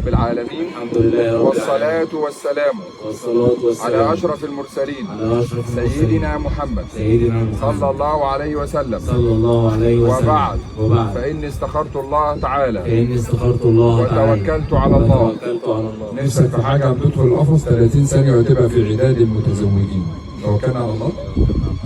رب العالمين. الحمد لله رب العالمين. والصلاة والسلام والصلاة والسلام على أشرف المرسلين، على أشرف المرسلين، سيدنا محمد سيدنا محمد صلى الله عليه وسلم. صلى الله عليه وسلم. وبعد، وبعد، فإني استخرت الله تعالى فإني استخرت الله تعالى وتوكلت على الله. وتوكلت على الله. نفسك في حاجة بتدخل القفص 30 ثانية وتبقى في عداد المتزوجين. توكلنا على الله،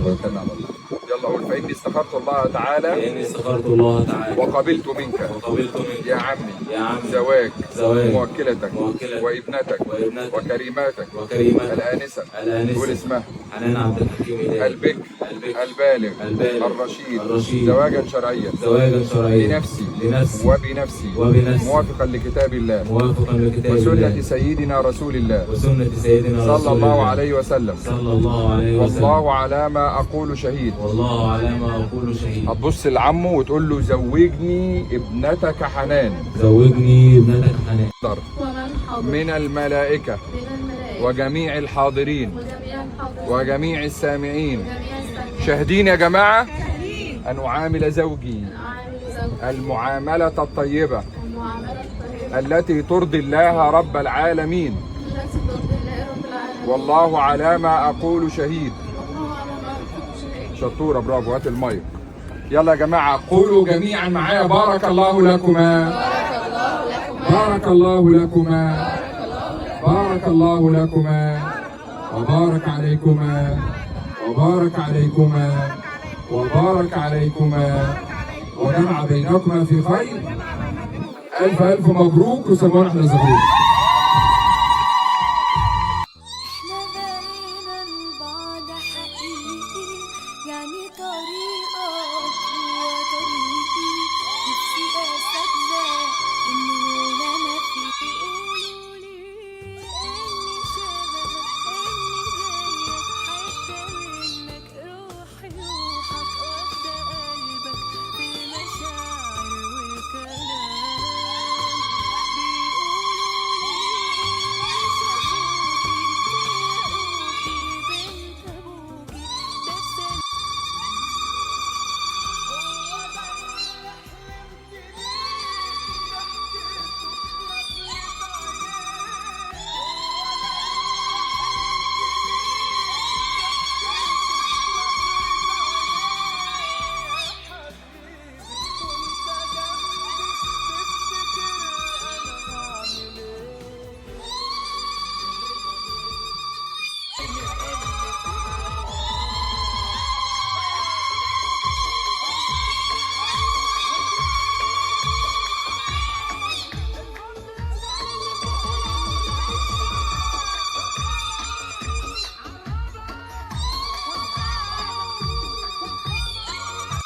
توكلنا على الله. يلا قول: فإني استخرت الله تعالى فإني استخرت الله تعالى وقبلت منك وقبلت منك يا عمي يا عمي زواج زواج موكلتك موكلتك وابنتك وابنتك وكريماتك وكريمتك الآنسة، الآنسة، قول اسمها. حنان عبد الحكيم إلهي، البكر البكر البالغ البالغ الرشيد الرشيد زواجا شرعيا زواجا شرعيا لنفسي لنفسي وبنفسي وبنفسي موافقا لكتاب الله موافقا لكتاب وسنة الله سيدنا رسول الله وسنة سيدنا رسول صلى الله الله عليه وسلم. صلى الله عليه وسلم. والله على ما أقول شهيد. والله على ما أقول شهيد. هتبص لعمه وتقول له: زوجني ابنتك حنان. زوجني ابنتك حنان. ومن حضر من الملائكة من الملائكة وجميع الحاضرين وجميع الحاضرين وجميع السامعين وجميع السامعين. شاهدين يا جماعة أن أعامل زوجي أعامل زوجي المعاملة الطيبة المعاملة الطيبة التي ترضي الله رب العالمين. التي ترضي الله رب العالمين. والله على ما أقول شهيد. والله على ما أقول شهيد. شطورة، برافو. هات المايك. يلا يا جماعة، قولوا جميعا معايا: بارك الله لكما، بارك الله لكما، بارك الله لكما، وبارك عليكما، وبارك عليكما، وبارك عليكما، وجمع بينكما في خير. ألف ألف مبروك، وسمونا احنا زغروت.